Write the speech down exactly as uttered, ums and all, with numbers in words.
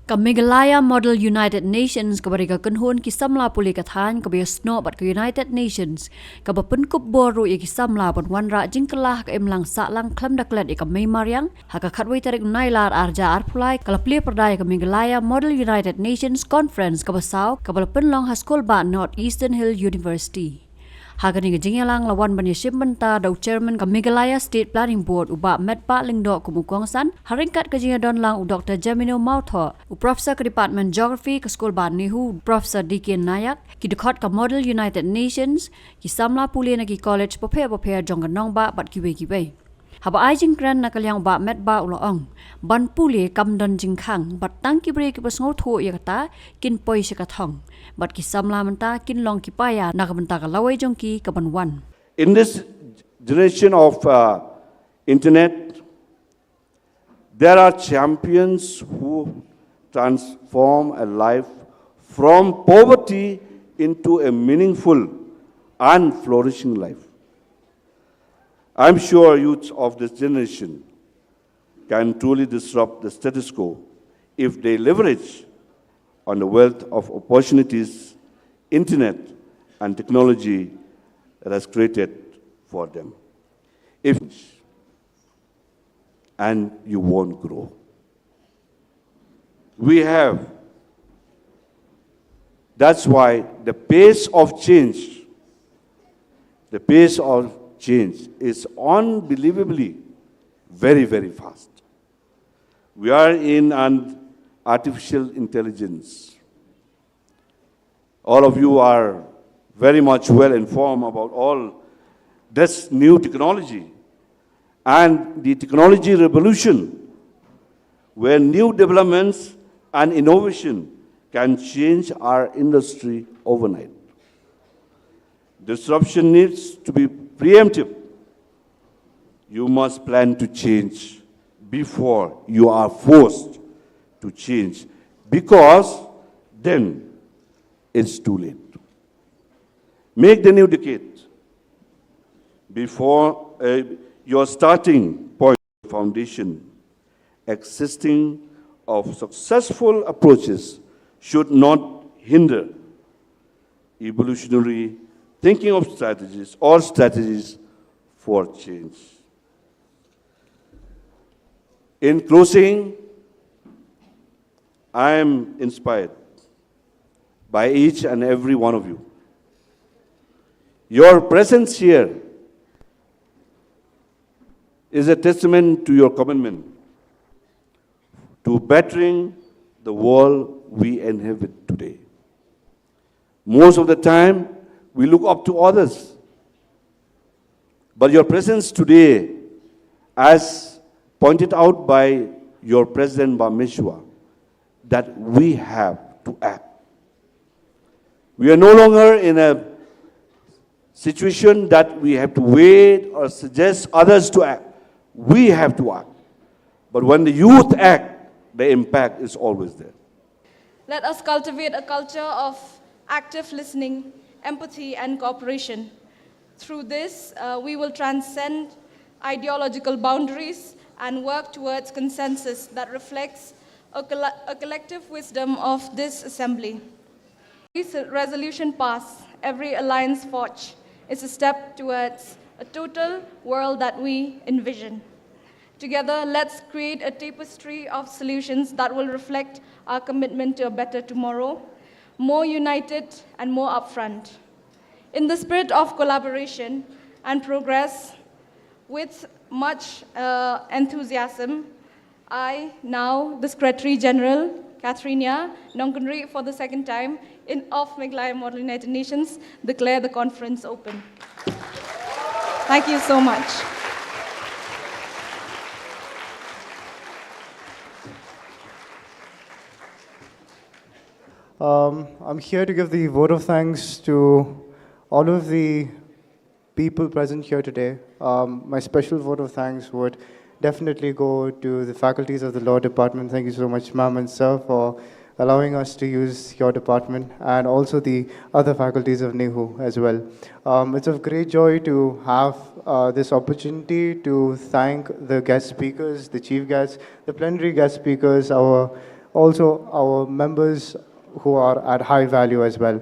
Ka Meghalaya Model United Nations kaba dei ka kynhun ki samla pule ka thaiñ kaba ïasnoh bad ka United Nations kaba pynkup bor ruh ïa ki samla ban wanrah jingkylla ha ka imlang sahlang khlem da klet ïa ka mei mariang, ha ka khatwei tarik u Nailar arhajar arphew lai ka la plie pyrda ïa ka Meghalaya Model United Nations Conference kaba saw kaba la pynlong ha Skulbah North Eastern Hill University. Ha kane ka jingïalang la wan ban ïashim bynta da u Chairman ka Meghalaya State Planning Board u Bah Metbah Lyngdoh kum u kongsan, ha ryngkat ka jingïadon lang u Doctor Jemino Mawthoh, u Professor ka Department Geography ka Skulbah NEHU, Professor D K Nayak, ki dkhot ka Model United Nations, ki samla pule na ki college bapher bapher jong ka nongbah bad kiwei kiwei. Haba ai jingkren na ka liang u Bah Metbah u la ong, ban pule kam don jingkhang, bad tang ki briew kiba sngewthuh ïa kata kin poi sha ka thong, bad ki samla mynta kin long ki paia na ka bynta ka lawei jong ki kaban wan. In this generation of uh, internet, there are champions who transform a life from poverty into a meaningful and flourishing life. I'm sure youth of this generation can truly disrupt the status quo if they leverage on the wealth of opportunities internet and technology that has created for them. If and you won't grow. We have. That's why the pace of change, the pace of change is unbelievably very, very fast. We are in an artificial intelligence. All of you are very much well informed about all this new technology and the technology revolution, where new developments and innovation can change our industry overnight. Disruption needs to be preemptive. You must plan to change before you are forced to change, because then it's too late. Make the new decade before uh, your starting point foundation existing of successful approaches should not hinder evolutionary thinking of strategies or strategies for change. In closing, I am inspired by each and every one of you. Your presence here is a testament to your commitment to bettering the world we inhabit today. Most of the time, we look up to others. But your presence today, as pointed out by your president, Bah Mishwa, that we have to act. We are no longer in a situation that we have to wait or suggest others to act. We have to act. But when the youth act, the impact is always there. Let us cultivate a culture of active listening, empathy, and cooperation. Through this, uh, we will transcend ideological boundaries and work towards consensus that reflects a, coll- a collective wisdom of this assembly. Every s- resolution passed, every alliance forged is a step towards a total world that we envision. Together, let's create a tapestry of solutions that will reflect our commitment to a better tomorrow, more united and more upfront. In the spirit of collaboration and progress, with much uh, enthusiasm, I now, the Secretary General, Catherine Ya, Nongkynrih for the second time in of Meghalaya Model United Nations, declare the conference open. Thank you so much. Um, I'm here to give the vote of thanks to all of the people present here today. Um, my special vote of thanks would definitely go to the faculties of the law department. Thank you so much, ma'am and sir, for allowing us to use your department, and also the other faculties of NEHU as well. Um, it's a great joy to have uh, this opportunity to thank the guest speakers, the chief guests, the plenary guest speakers, our also our members who are at high value as well.